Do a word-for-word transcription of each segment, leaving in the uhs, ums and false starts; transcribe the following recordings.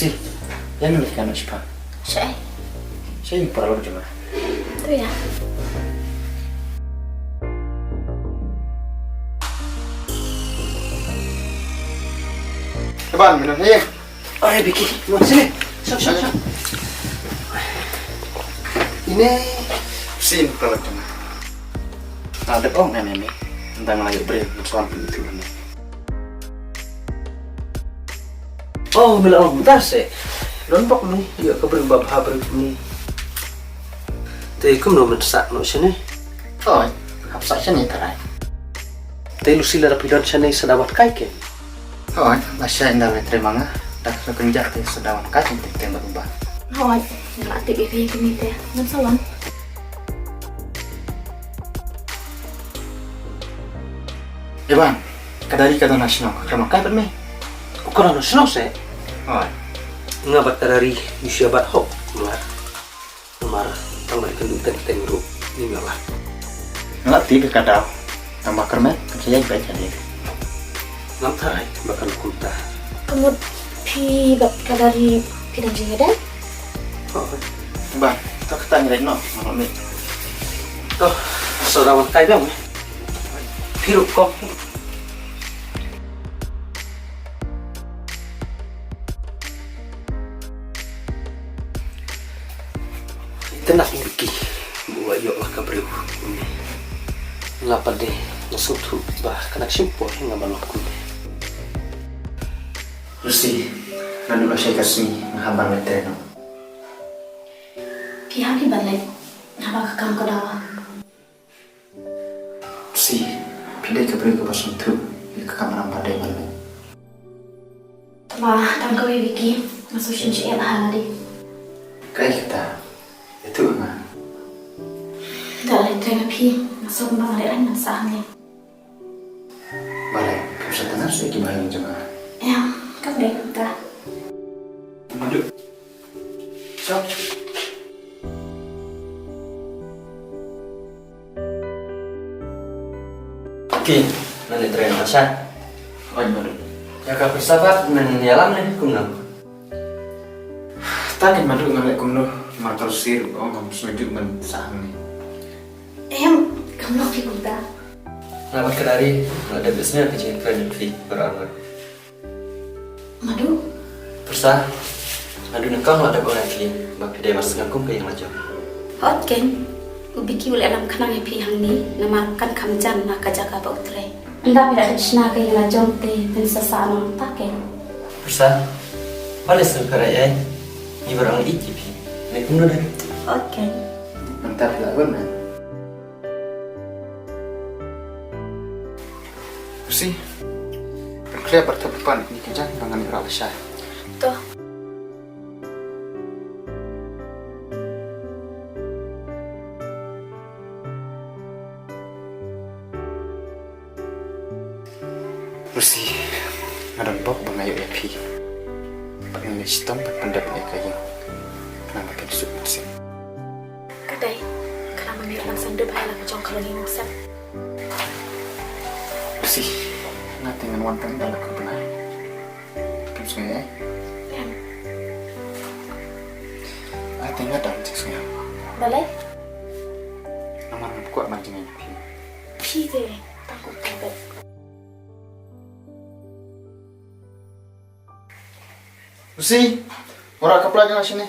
Ïa, ngi leit kano shipang? Shaei? Shaei, paralok jong nga. To ïa. Eban, mino, hey. Oi, Vicky, mo sini. Sop, sop, sop. Ine. Sini, paralok jong nga. Nga dep ong ne, ne, ne. Tang nga ïoh briew, nga sngewbha pynithuh ne. Oh, me la ong mynta seh. Don bok me ïoh ka briew ba bha briew me. Te kumno, me sah noh shane? Hooid, hap sah shane tharai. Te Lucy, lada phi don shane sa da wan kai kein? Hooid, lashai ynda la trei ma nga, da ka kynjah te sa da wan kai kein te te ba uba. Hooid, nga la tip ïa phi kumne te. Ngam sa wan. Eban, ka Dari ka don ha shnong, ka khlem kai pat me? Ka don ha shnong seh? Hooid. Nga bad ka Dari ngi shu ïa bat hok, Mar. Namar tang ba dei kynduh teng teng ruh ngim ïoh lad. Nga la tip ïa ka daw. Tang ba kyrmen, kam sa ïaid beit ha dei. Ngam tharai ba kan kumta. Ka mut phi bad ka Dari phi dang jingïadei? Hooid. Ba, to kata ngi leit noh, ngam mih. To, sa da wan kai biang me. Phi ruh kong. Itynnad ïa u Vicky ba u la ïoh la ka briew kumne. Nga pat de nga sngewthuh ba ka nang shim por ïa nga ban long kumne. Lucy, naduh lashai ka sngi nga hap ban leit trei noh. Phi hap hi ban leit haba ka kam ka dawa. Lucy, phi dei ka briew kaba sngewthuh ïa ka kamram ba dei ban leh. Ba, tang kawei Vicky, nga sngewsih shisha ïa lade. Kaei kata? Ïathuh ha nga. Da leit trei ma phi, nga sngewbha ba nga leit aiñ ban sah hangne. Balei, phim shym tynnad seh ïa ki bahaïing jong nga? Em, kam dei kumta. Madu. Shong. Ki, ngan leit trei noh sha. Oi, Madu. Ïa ka pisa pat men ïalam ne kumno? Tang kin Madu, ngan leh kumno? Mar ka Lucy ruh ong ngam sngewthuh ban sah hangne. Em, kam lok phi kumta. Nga bad ka Dari la dep ïohsngew ka jingkren jong phi baroh arngut. Madu. Pyrsa, naduh nyngkong la dep ong ïa phi ba phi dei mar sngewbha kum ka ïing la jong. Hooid keiñ, u Vicky u leh lam khnang ïa phi hangne namar kan kham jan na ka jaka ba u trei. Ynda phi la dep shna ka ïing la jong te phin sa sah noh nangta keiñ. Pyrsa, balei sngewkhuslai ei? Ngi baroh ngi ïeit ïa phi. Leh kumno dei? Hooid keiñ. Nangta phi la wan na. Lucy, pynkhlia bad thep pan ni ka jaka ba ngan ïa rah lashai. To. Lucy, nga don bok ba nga ïoh ïa phi. Bad nga leit shitom ban pyndep ïa ka ïing. Khnang ba phin suk mynsiem. Ka dei, khnang ba ngi lah ban sngewthuh ba ïa la ka jong ka longïing u sem. Lucy, nga te ngan wan tang da la ka bnai. Phin sngew ei? Em. Nga te nga dang sngewsih. Balei? Namar ngam kwah ban jngai phi. Phi te, tang kumta beit. Lucy, ora ka pla jong nga shane.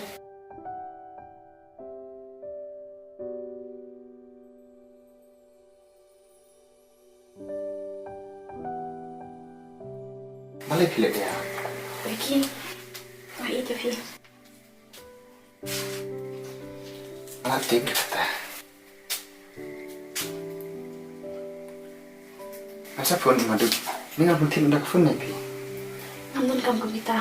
Balei phi leh ïa? Vicky, nga ïeit ïa phi. Nga tip kata. Ngan sa phone ïa Madu. Mynta ngan phone ïa Madu, phone ïa phi. Ngam donkam kumta.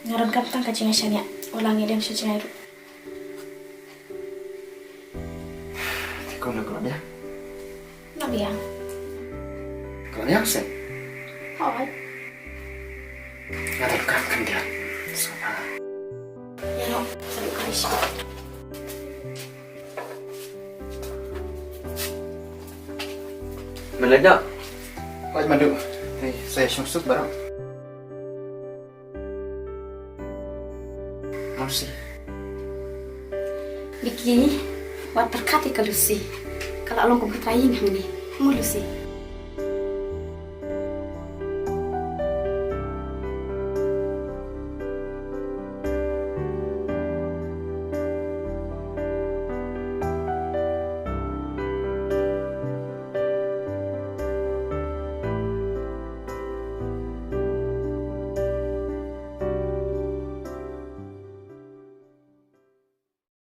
Nga donkam tang ka jingïashaniah. Wat la ngi dem sha jngai ruh. Te kumno, ka la biang? Ka la biang. Ka la biang seh? Hooid. Nga donkam khyndiat. Sngewbha. Ïa noh, sa duh kali sha. Men leit noh. Hooid Madu. Hei, sa ïashong suk baroh. Lucy. Vicky, wat pyrkhat ïa ka Lucy. Ka la long kum ka trai ïing hangne. Mo Lucy.